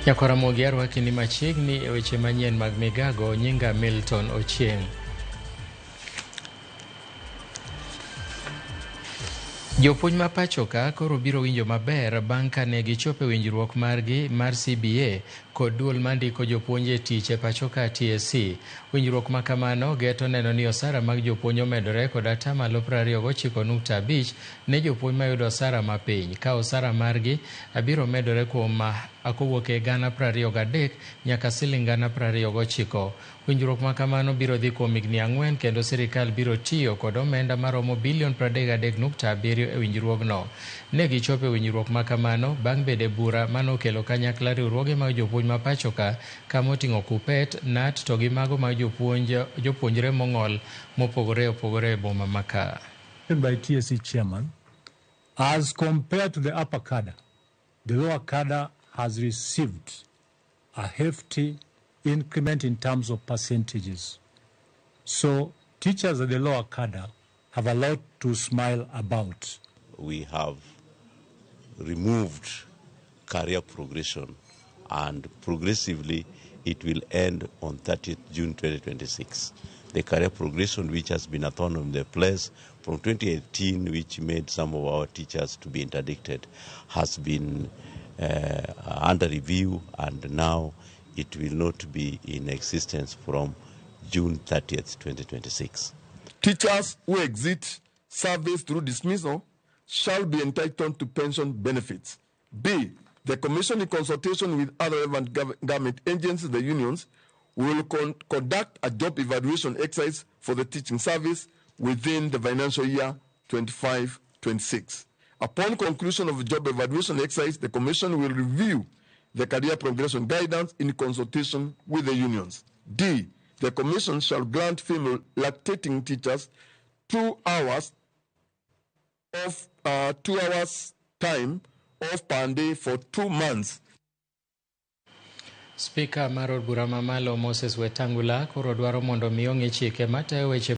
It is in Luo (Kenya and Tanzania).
Nyakwara Ramogi arwaki ni machiegni e weche manyien mag migago. Nyinga Milton Ochieng'. Jopuonj ma pachoka koro biro winjo maber bang' ka ne gichopo e winjruok margi mar CBA kod duol mandiko jopuonj e tich e pachoka TSC. Winjruok ma kamano geto neno ni osara mag jopuonj omedore kod atamalo 29.5 ne jopuonj mayudo osara mapiny, ka osara margi biro medore kuom kowuok e 23,000 nyaka siling 29,000. Winjruok ma kamano biro dhi kuom higni 4 kendo sirikal biro tiyo kod omenda maromo bilion 33.7 e winjruogno. Ne gichopo e winjruok ma kamano bang' bedo e bura manokelo kanyakla riwruoge mag jopuonj ma pachoka kama oting'o KUPPET, KNUT to gi mago mag jopuonj jopuonjre mong'ol mopogore opogore e boma ma ka. By TSC chairman, as compared to the upper cadre, the lower cadre has received a hefty increment in terms of percentages. So teachers at the lower cadre have a lot to smile about. We have removed career progression, and progressively it will end on 30th June 2026. The career progression, which has been a thorn in the place from 2018, which made some of our teachers to be interdicted, has been under review, and now it will not be in existence from June 30th, 2026. Teachers who exit service through dismissal shall be entitled to pension benefits. B, the Commission, in consultation with other relevant government agencies, the unions, will conduct a job evaluation exercise for the teaching service within the financial year 25-26. Upon conclusion of the job evaluation exercise, the Commission will review the career progression guidance in consultation with the unions. D, the Commission shall grant female lactating teachers 2 hours of 2 hours time off per day for 2 months. Spika mar od bura mamalo Moses Wetangula koro dwaro mondo mi ong'i chike matayo weche